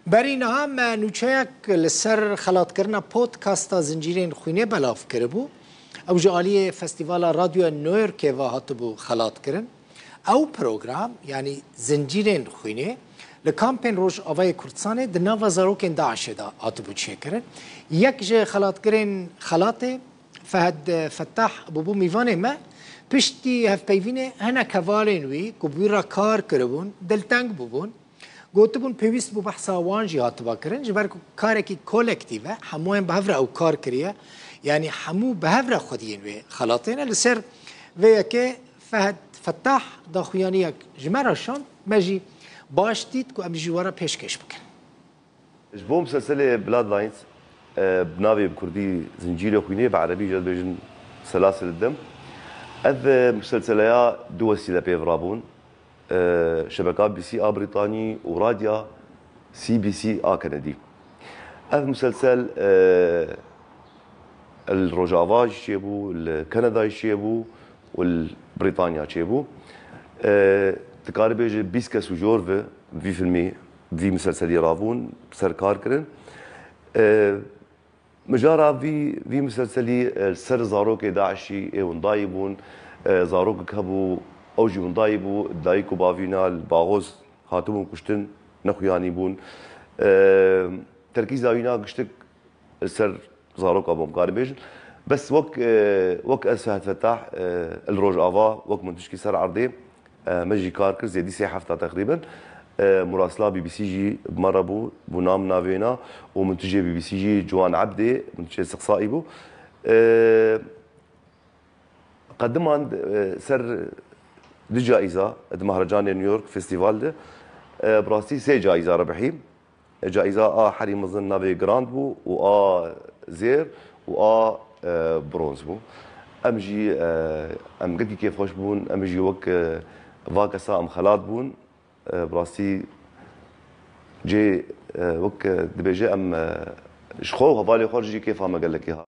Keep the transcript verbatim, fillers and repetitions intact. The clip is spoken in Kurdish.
Berî niha me nûçeyek li ser xelatkirina podkasta Zincîrên Xwînê belav kiribû. Ew ji aliyê Festîvala Radyoya New Yorkê ve hatibû xelatkirin. Ew program, yanî Zincîrên Xwînê, li kampên Rojavayê Kurdistanê di nava zarokên DAIŞê de hatibû çêkirin. Yek ji xelatkirên xelatê, Fehd Fettah, bûbû mîvanê me. Piştî hevpeyvînê hinek hevalên wî ku bi wî re kar kiribûn, dilteng bûbûn. Gotibûn, pêwîst bû behsa wan jî hatiba kirin, ji ber ku karekî kolektîv e, hemûyan bi hev re ew kar kiriye, yanî hemû bi hev re xwediyên wê xelatê ne. Li ser vê yekê Fehd Fettah daxuyaniyek ji me re şand, me jî baş dît ku em ji we re pêşkêş bikin. Ji bo muselselê Bloodlines, e, bi navê bi kurdî Zincîrê Xwînê, bi erebî jî dibêjin Selasil Dem. Ev, e, muselseleya du wesîle pê ve rabûn. E, şebeka B B C a Brîtanî û radya C B C a Kenedî. Ev muselsel, e, li Rojava jî çêbû, li Keneda jî çêbû û li Brîtanya çêbû. E, dikarî bêje bîst kes û jor ve vî filmî, vî muselselî rabûn, ser kar kirin. E, Mijara vî, vî muselselî, e, li ser zarokê DAIŞî ê windayî bûn. E, zarokek hebû, ew jî windayî bû, dayik û bavîna li Baxoz hatibûn kuştin, nexuyanî bûn. E, terkîza wîna giştik li ser zaroka bû, em karî bêjin. Bes wek, e, wek ez Fehd Fetah, e, li Rojava, wek min tişkî ser erdê, E, me jî kar kir, zêdî sê hefta teqrîben. E, murasla B B C jî bi me re bû, bû nam navêna û min tijê B B C jî Ciwan Ebdê, min tijê Siqsaî bû. E, qediman, e, ser du caîza di Mehrecanê New York Festival de, e, bi rastî sê caîza rebihî. Caîza a herî mezin navê Grand bû û a zêr û a, e, bronz bû. Em jî, e, em gelkî kêfxweş bûn, em jî wek, e, va kesa em xelat bûn. E, bi rastî cê, e, wek, e, dibêje em, e, ji xwe û hevalê xwe jî kêfa me gelekî hat.